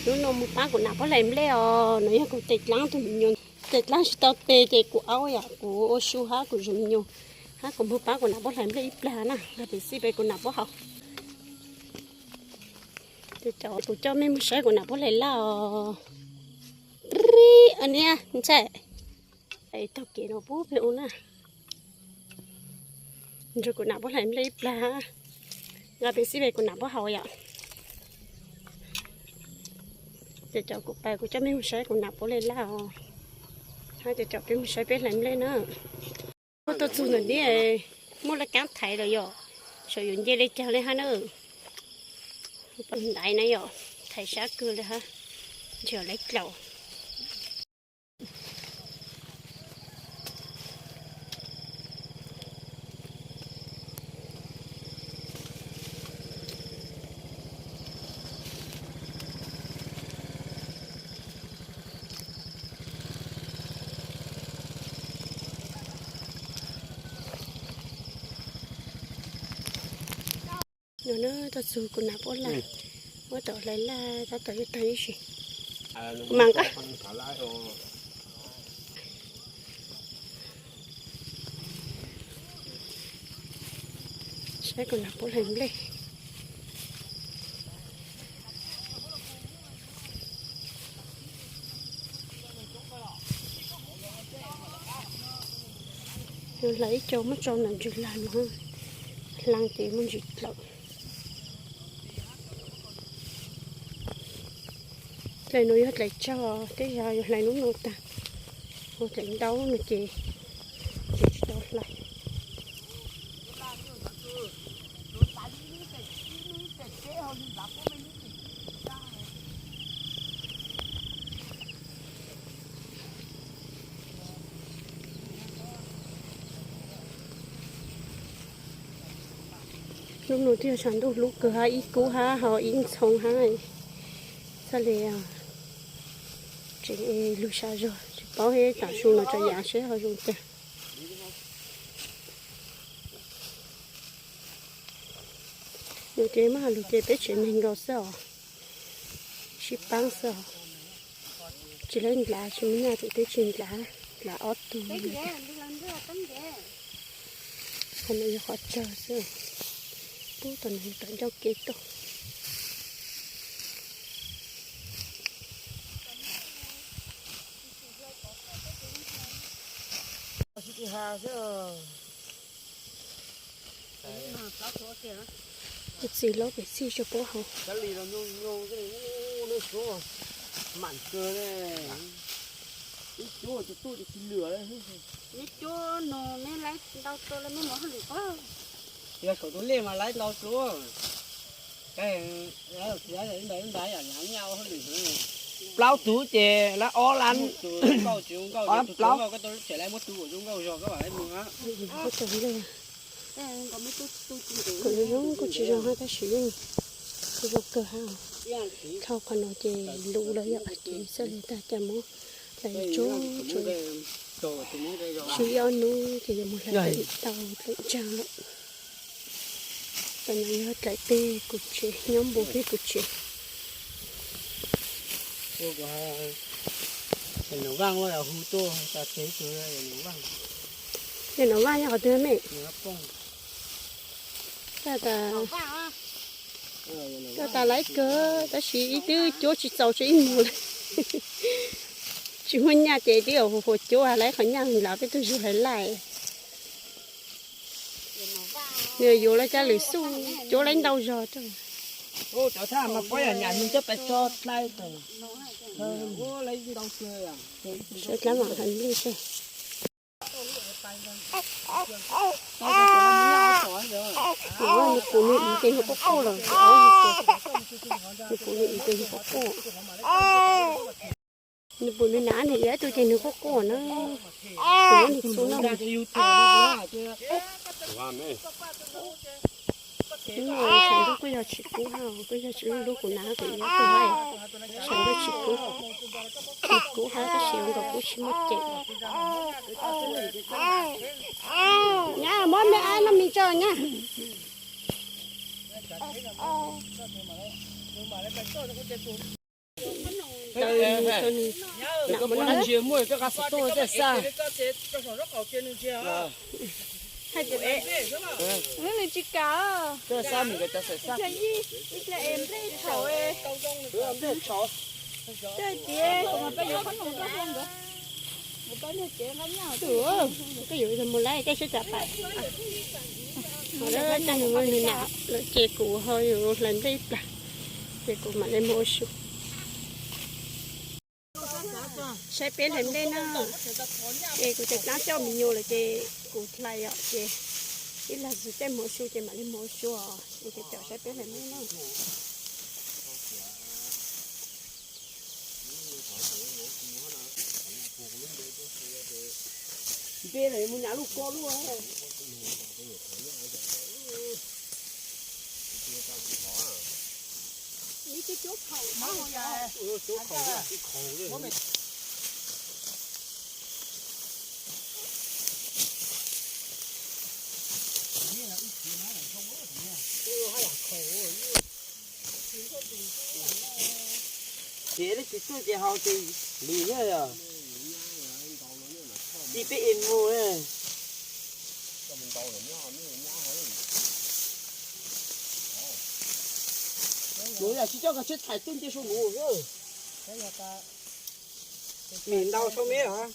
Hnub no mus pab kuv nam Pob Hlais nplej os, no yog kuv tes dlaab tug me nyuam, tes dlaab tsis tau tes ces kuv aub yom, kuv ua su hab kuv zov me nyuam, hab kuv mus pab kuv nam Pob Hlais nplej ib plag na, nqa pem xij pem kuv nam Pob Hlais. Tes cov kuv coj mej mus saib kuv nam Pob Hlais laj os. Ib, ib, ntshai. Taug kev no pub pem ub na. Nrug kuv nam Pob Hlais nplej ib plag, nqa pem xij pem kuv nam Pob Hlais yom. Ces cov kuv pab kuv coj mej mus saib kuv nam Pob Hlais laj os, hab ces cov peb mus saib peb hlais nplej na. Tuaj txug ntawm no, muaj laj kaab thaiv lawm yom, saib yuav nce le caag le hab na. Ntaiv na yom, thaiv sab kawg le hab, ntsia lawv dlaus. No na, tuaj txug kuv nam Pob Hlais, muab tau hlais laj tab tom yuav taag ib si. Mas nqa, saib kuv nam Pob Hlais nplej. Hlais ib co muab tso ntawm ntsis lag no, hlaang ces muaj ntsis dlaum. Dlaim no yog dlaim tsawg, tej zag yog hlais nub no tag, ua dlaim ntau no ces, ces tsis tau hlais. Nub no twb yog tshav ntuj hlub kawg hab, ib kub hab ho ib ntxhoo hab. Txhaj le tseem lug sab zog, tsis paub hab tam su no tso yam seb ho zoo cas. Yus ces muab hais lug ces peb tsev neeg nkaus xwb os, sib paab xwb os. Tsis laib ndlav, tsis muaj nyaj ces twb tsis ndlav, ndlav ob tug. Qhov no yog qhov tsawg xwb, pub tom no yog tom ncauj kev tuaj. Kuv txiv laub pem txhij tso puab haus. Neb cuab no neb laib ntau dlua le mej mus hauj lwm os. Yog saum tus lej mas laib ntau dlua. Plaub tug ces laib ob lab, ob plaub. Kuv zoo zoo kuj tsis zoo hab tab sis yeej zoo kawg hab. Dhau qhov no ces luv lawm yom, ces txhaj le tag cas muab hlais tsuag tsuag, swb ib ob hnub ces yuav mus hlais tau dlaim ntsaag lawm. Tam no yog dlaim peg kuv tsev, nyob npoo peg kuv tsev. Yog Nom Vaj nyob qhov twg me? Koj tas laib kawg tab sis ib twb cuab tsis txaus tso ib mus li. Tsis muaj nyaj ces twb yuav hu hu cuab laib qhov nyaj nrad peb tug zug hlais laj. Nws yuav lawv cov lwm xuj cuab laib ntau zog. Sawv dlab mam hais li seb. Nws puv nws ib ces nws quaj quaj lawm. Nws puv nws ib ces nws quaj quaj. Nws puv nws nam nws yog ib tug ces nws quaj quaj na. Nws muab nws txua noj. Hnub no tshav ntuj kuj yog tsis kub hab, kuj yog tsis lub lub kuv nam kuv yau tug hab. Tshav ntuj tsis kub, tsis kub hab tab sis ua nkaus kuj tsis muaj cem. Nyab muab me ab noj mis tso nyab. Koj muaj dab tsi muaj koj qab xwm tuaj tej xaj. Hais tias nws tsis kam. Tej xaj mus nkawd cov xaj. Ib pliag es nplej tshauv. Nplej tshauv. Tej tias kuv mas peb yuav qhob noom rau hauv nkawd. Koj yuav mus lawm koj sib tham pais. Nws nws nws na lawm ces kuv ho yuav hlais nplej ib plag, ces kuv mam li mus ua su. Saib peb hlais nplej na, ces kuv tes dlaab coj me nyuam lawm ces kuv hlais yom, ces ib lag zig tej mus ua su ces mam li mus ua su os, es caum saib peb hlais nplej na. Npe mus nyav luj ko luj. Ces leej twg tuaj ces haus ces lwm thiab yog. Ci peb es mus. Nuav yog tsis coj koj tsheb thaim tuaj nce saum nuav. Mim ntau sau me os.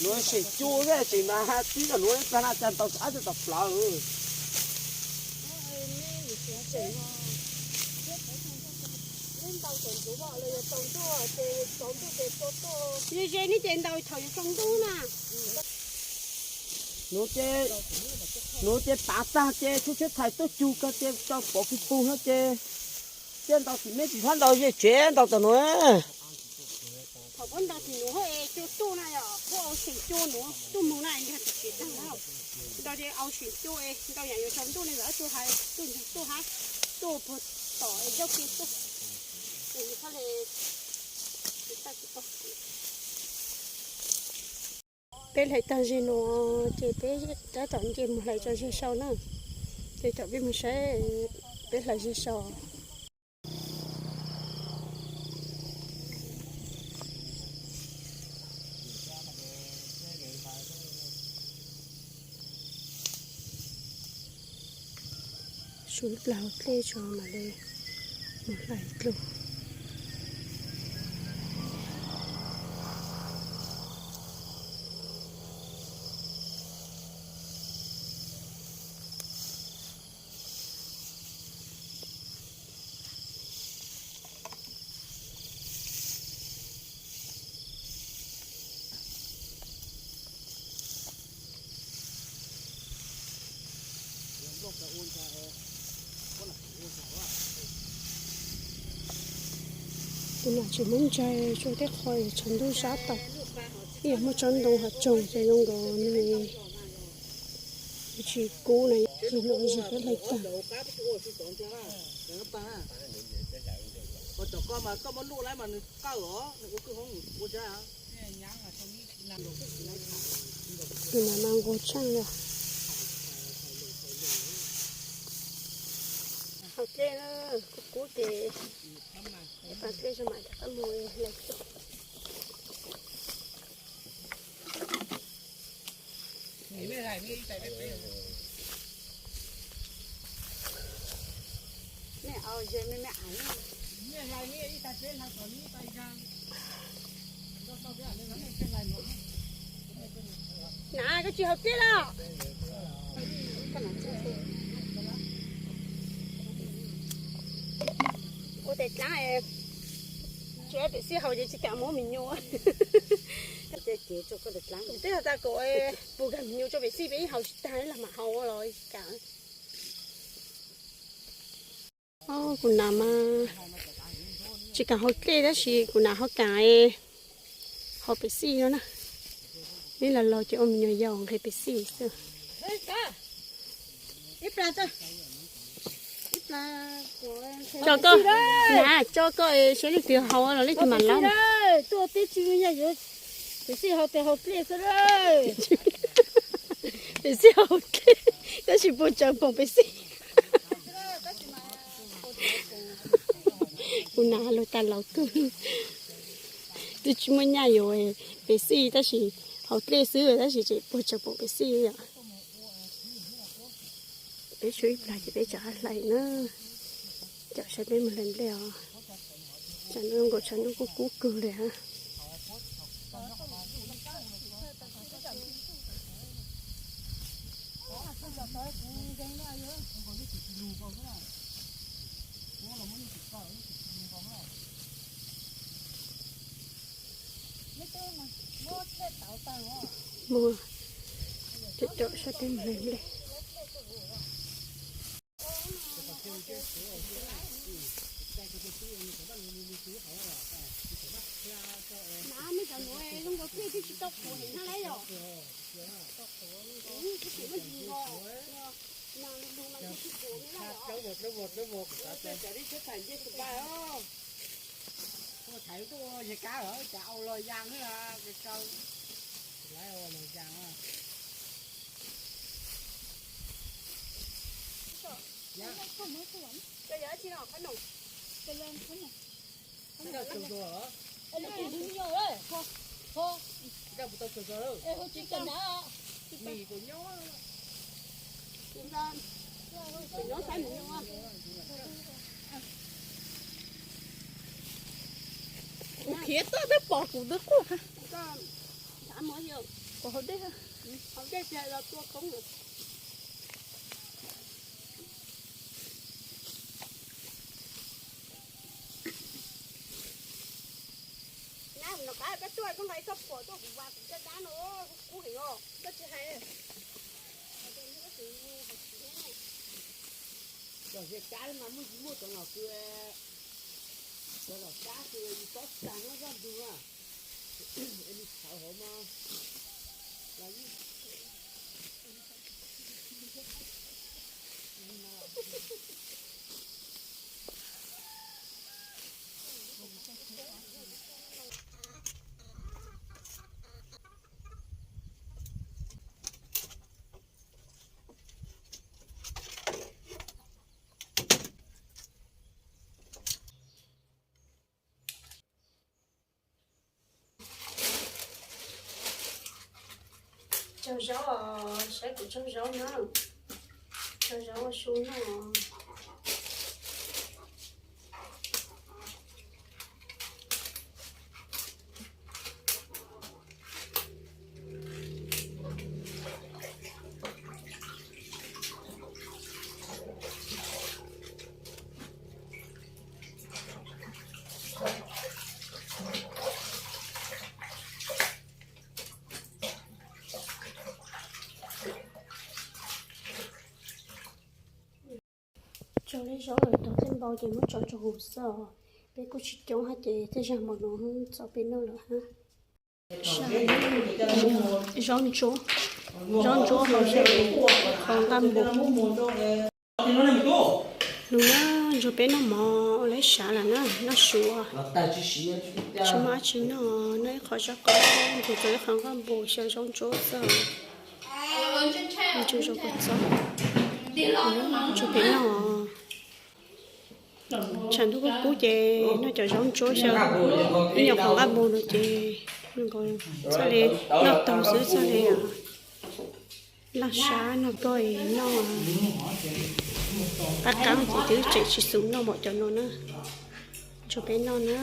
Nuav seem cua xwb tseem mas twb yog nuav ib plag na, cas ntau ab txog tom plawv. Ze ze neb ces ntau thaum yuav tsaus ntuj na. Nuav ces pav tag ces tshuav tsheb thaim tuaj cug kag ces tso pov pug pug no ces thiaj ntau tim meb tsis txhob ntau ze tsev ntau tom nuav. Thaum puab ntau tim nuav es cua tuaj na yog puab au seem cua nuav tuaj moog na yog tsis tag na. Ntau ces au seem cua es ntau yam yuav tsaus ntuj ne, ntawm ob tug hais tuaj ntseeg tuaj hab, tuaj puag tom es zaub ke tuaj. Peb hlais tag ze nuav ces peb tab tom nce mus hlais tso ze sau na. Ces caum peb mus saib peb hlais ze sau. Su ib plag hauv dlej tso mam li mus hlais dlua. Tus no tsis muaj ntsaig, tsuas tej qho tshav ntuj sab tau, ib yam muaj tsob ntoo hav tsoog ces zoo nkaus nws tsis kub na, yog no zig peb hlais tag. Tus no mas nqus tshaaj yog. Hauv dlej na, kub kub ces ib pas dlej zoo mam rov qab mus hlais tso. Mej au ze mej, mej av. Na koj tsis haus dlej los? Ua tes dlaab, tsis pem xij haus ces tsis kam muab me nyuam. Kuv twb has tas kom pus kag me nyuam rau pem xij peb ib haus tsis tag los mam haus los tsis kam. Kuv nam mas tsis kam haus dlej tab sis kuv nam ho kam haus pem xij no na. Neb los laus ces ua me nyuam yaus nqhis pem xij xwb. Tso koj, na tso koj saib leej twg haus los leej twg mam laub. Tuaj teb tsis muaj nyaj yuav, pem xij haus tes haus dlej xwb lawm. Pem xij haus dlej, tab sis puas tsawg poom pem xij. Kuv nas lug tas laus kawg. Twb tsis muaj nyaj yuav pem xij tab sis haus dlej xwb tab sis tseem puag tsawg poom pem xij yom. Peb tshuav ib plag ces peb rov qab hlais na. Caum sawv daws mus hlais nplej os. Tshav ntuj nkaus tshav ntuj kuj kub kawg li hab. Mus, caum sawv daws mus hlais nplej. Kuv khiav toj twb pom kuv twb quaj. Kuv hauv dej. Nyab, no qab peb tuaj koj nqa ib txoj phuam tuaj kuv vas kuv caj dab no, kub heev os, koj tsis hais. Cov zia kab mas muaj tsis muaj cov nom kws, cov nom kab kws yus tob tag nyob zaj ntug na, es nws txhawv hauv mas. Tsaug zaub os, saib kuv tsaug zaub na. Tsaug zaub ua su noj. Tsaug li zaub lawm tau tej npau ces muab tso rau hauv xwb os. Peb kuj tsis coob hab ces tej zag npaum no txaus peb noj lawm hab. Zaub ntsuab, zaub ntsuab hau xyaw qhov nqaj npum. Nws na, ntsuag peb noj mov ua lawv sav lawm na, noj su. Tsis muaj dab tsi noj, noj ib qho zaub qaub, nrug tau ib qho nqaj npum xyaw zaub ntsuab xwb. Ntsuag zaub kua txob, ntsuag peb noj. Tshav ntuj kub kub ces noj cov zaub ntsuab xyaw ib nyuag qhov nqaj npum no ces nws txhaj li noj taug xwb, txhaj li laj sab noj tuaj noj. Qab qab ces twb tseem tsis xum noj npaum cov no na. Ntsuag peb noj na.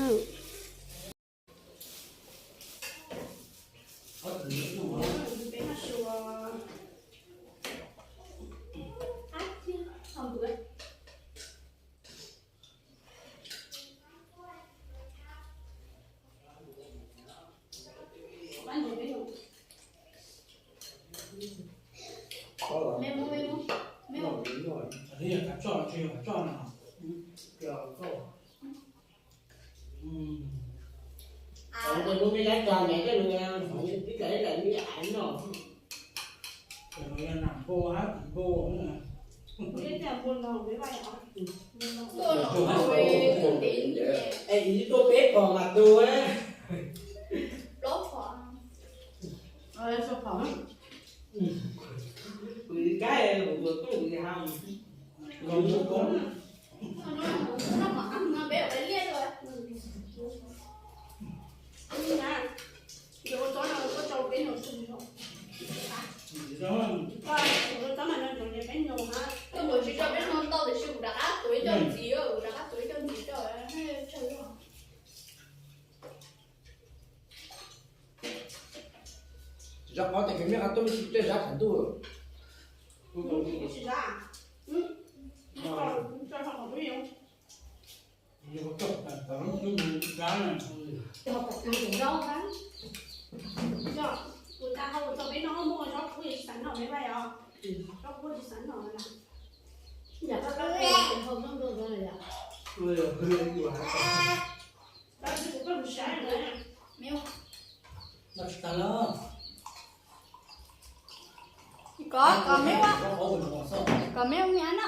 Es ib tuaj peb pog mas tu. Koj mus tsis tso peb no ntau tiam sis kuv rov qab tuav ib co ntxiv, kuv rov qab tuav ib co ntxiv tso. Zab qhov tias kws mej qab tuaj mej tsis tej zab qhov ntuj. Kuv tas hau tso peb no muaj zaub qub tsis xav noj me vaj os. Zaub qub tsis xav noj na. Yam koj qab qe ces hau zaub ntuj no yom. Tab sis kuv pheej mus saib na. Kom, kom meb ua, kom meb ua mias no.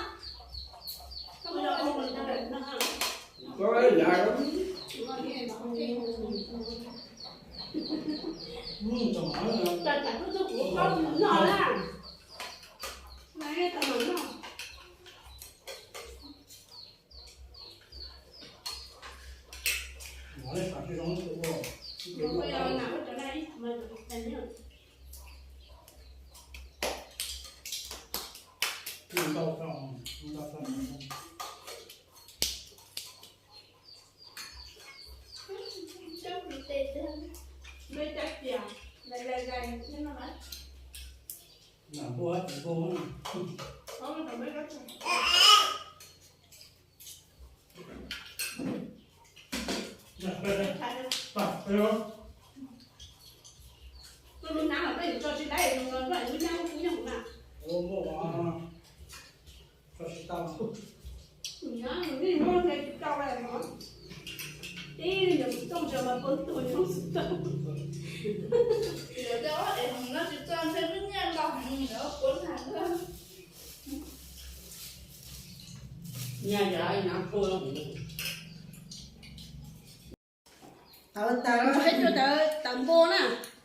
Ntshe peb cuab tawv npua na,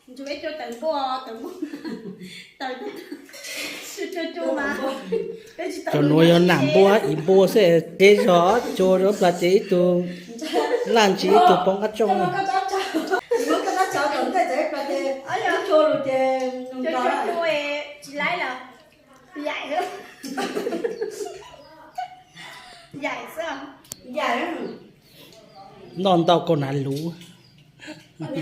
ntshe peb cuab tawv npua, tawv npua, tawv cuab cuab mas. Cov nuav yog nam npua, iv npua xwb, qeb zog cua rau plag ces ib tug laj ntsis ib tug poob qab tsooj. Tsis laib lawm. Yaim, yaim xwb. Noj ntau koj hnav luv. Peb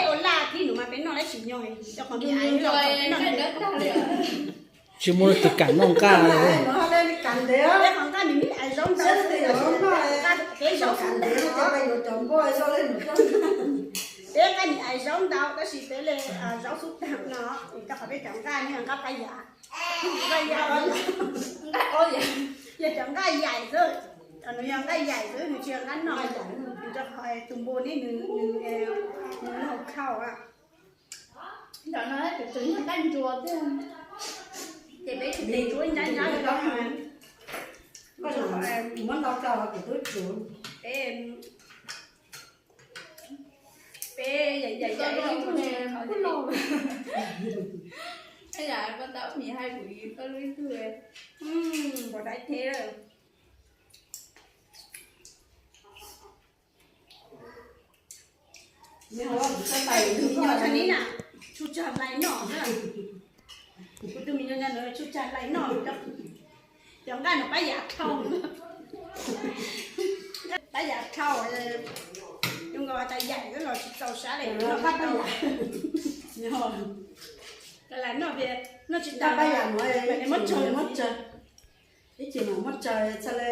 ua laj thib nuav mas peb noj dab tsi nyob, cov qhov nqaij, tsis muaj leej twg kam noj nqaij. Peb qhov nqaij nws ais zaub ntau, peb zaub xub taag, peb nqaij nws ais zaub ntau tab sis peb le zaub xub taag no, rau qhov peb cov nqaij nws nqaij pab yam, nqaij yam, yog cov nqaij yaim xwb, nws yog nqaij yaim xwb nws tsis yog nqaij noj, rau qhov tus npua ne nws, nws noj khau. Cov no tseem yog nqaij ntsuas thiab, ces peb tsis tsuav ib nrab nrab li no. Muab ntau tso ces twb tsuav. Peb, peb yaim yaim yaim ib tug, yam koj tab ua mis hais kuv koj lub ib tug, npua dai thiab. Tus me nyuam ntawd na, tshua tsag hlais noj na. Kuv tus me nyuam ntawd tshua tsag hlais noj. Cov nqaij no pab yam dhau, pab yam dhau, zoo nkaus tas yaim xwb los tsis txaus sab li. Lam noj, noj tsis tas, muab tsawg, ib chim mam muab tsawg txhaj le.